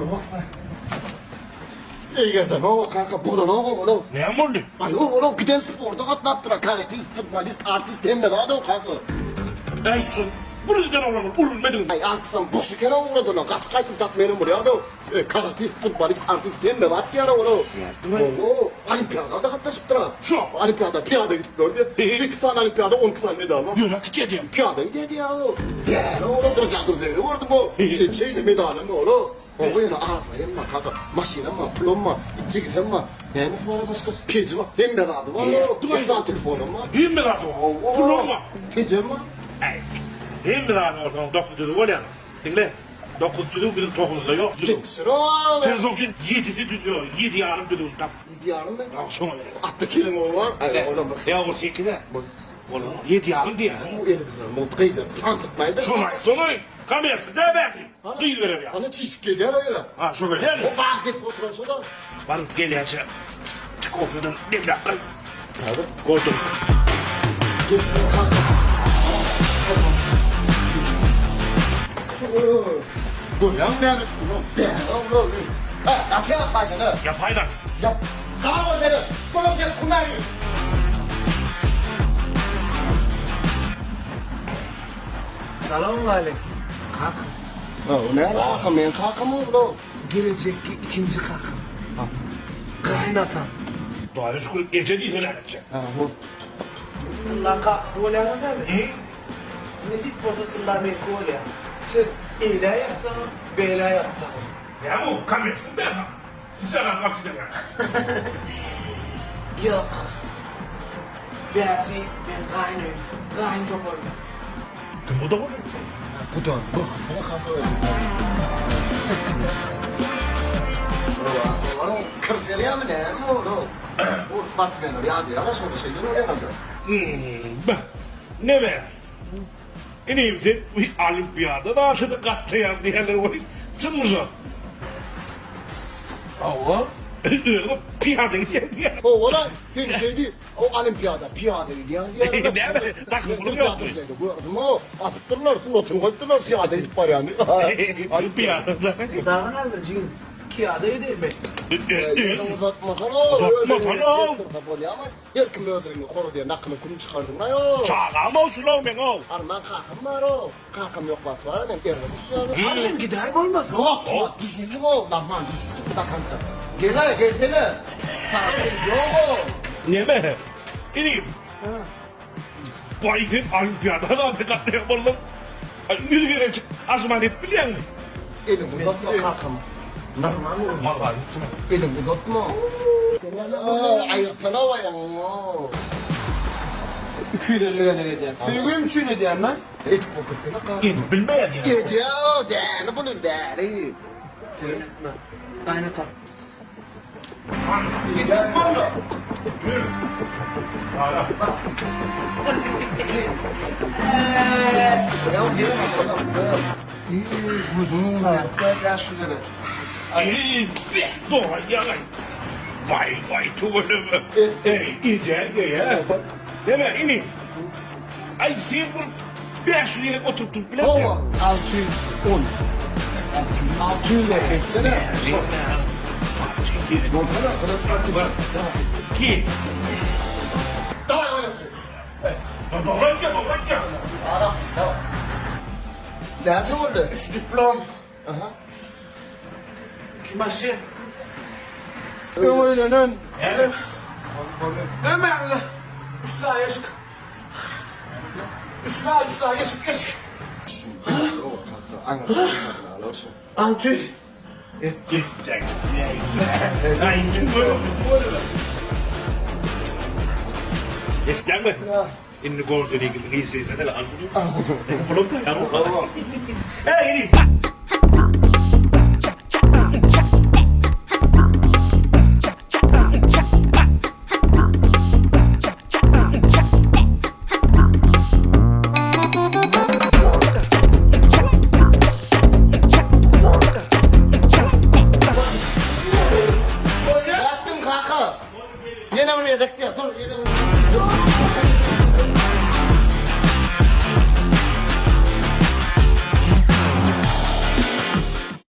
Bolanok-la. Eýgerdenok kaka, bolanok oglan. Näme boldy? Aý oglan giden sporta gatnapdyr-a, karatist, futbolist, artist hemme zat-ow kaka. Äý şol bir giden oglan bolup urulmadyň. Aý artistam boş eken-ow ugradylar, gaçyp gaýtym tap menem bolýa-da. Karatist, futbolist, artist hemme zat diýýär-ow ola. Owo, olimpiada-da gatnaşypdyr-a. Şo. Olimpiada pyýada gidip gördi. Sekiz sany olimpiada, 12 sany medal bar. Ýöräp gidýär diýýäň. Pyýada gidýär diýýär-ow. Däli oglan, druzýa druzýa gördüm o. Şeýle medalam bar-ow. Owo ýöne abraýam bar kaka, maşynam bar, pulam bar, jigisem bar. Nämesi bar-a başga? Peji bar, hemme zady bar-ow. Bir sany telefonam bar. Hemme zady bar. Owo. Pulam bar. Pejem bar. Äý, hemme zady bolsa oň dokuz düzüw bolýar. Diňle, dokuz düzüw biziň tohumymyzda ýok düzüw. Geçir-ow! Sen şoň üçin ýedisi düzüw, ýedi ýarym düzüwini tap. Ýedi ýarymmy? Ýok, şoňa gerek. Atda keliň ogly bar. Aý, olam bir. Ýok, ol sekiz-ä. Bolanok. Ýedi ýarym diýýäň. Bu eli bilen mugt gyzy sansytmaýdy. Şony aýtsana, kommerski däl bäsi. Gyz berer ýaly. Ana çişip gelýär o ýere. Ha, şo gelýärmi? O bag depip oturan şo-da. Baryp gelýänçä kofeden demläp gaý. Häzir. Goldan. Gel, kaka. Görýäňmi näme edip dur? Däli oglan. Ha, gaçýar paýhana. Ýapaýlar. Ýap. Gawa seni. Görjek kumagy. Salowmaleýkim, kakam. Ha, o näme kakam, meň kakam oglan. Gelejekki ikinji kakam. Gaýynatam. Hudaýa şükür, eje diýse näme etjek? Ha, bu. Tyllaň kakasy bolýaňyz dämi? Nesip bolsa tylla meňki bolýar. Sen eýlä ýatsaňam, beýlä ýatsaňam. Näme o, kommersiň bärde? Isleneni alyp giderýäň. Ýok. Bärsi meň gaýyn öýüm. Gaýyn toparym. Kim guda boldy? Guda, gorkusyna kaka öldü. Kyrserýärmi näme ol? Bu sportsmenler ýadýar-a şonda şeýle bolýar-a. Beh, neme? Inim sen bu olimpiada zadyna gatnaýaň diýýärler welin, çynmy şo? Hawa. Özüň pyýada gidýäň diýýär. Hawa-la, sen şeý diý, o olimpiada pyýada gidýäň diýýärler. Näme, dakyň puluň ýokmy? Gördüm-ow, asypdyrlar, suratyny goýupdyrlar pyýada gidip barýany. Olimpiadada. Dagy näme jigim, pyýada gideýinmi? Eliňi uzatmasana, Uzatmasana. Bolýamy? Her kim öz öýüne hor diýen nakylyň kümün çykardyňlaý-ow. Çagam-ow şul-ow meň-ow. Arman kakam bar-ow. Kakam ýok wagty bar-a men erbe düşýärin. Hany sen gidäý bolmasa. Ýok, şuwagt düşünjik-ow, Narman düşünjik bu dakansa. Gel-aý, gelsene. Sagat ýog-ow. Neme, inim. Baý sen olimpiada zady gatnaýan bolsaň, ýüz gezejik ažman edip bilýäňmi? Eliňi uzatma kakama. Normal bol. Eliňi uzatma. Aýyrsana aýagyňy. 250 gezek edýän. Söýgüm üçin edýän men. Edip otursana kakama. Edip bilmeýän ýa. Edýär, däli bu däli. Sen gaýnata. Baý baý tüweleme. Eý edäý-eý. Neme inim? Aý sen bir 500 gezek oturyp turup bilermiň? Hawa, 610. 600 etsene. Bolsana, gylyç parti. Ki. Daway oýnatdy. Dogry aýtýa, dogry aýtýa. Ara, daway. Näçe boldy? Üç diplom. Aha. Iki maşyn. Öň öýlenen. Ömürde. Üç laý eşik. Üç laý, üç laý eşik, eşik. 600. Eşitdäňmi? Indi golden eagle-iň işleýşine al. Bulam taýýar boldy. Eý, ini.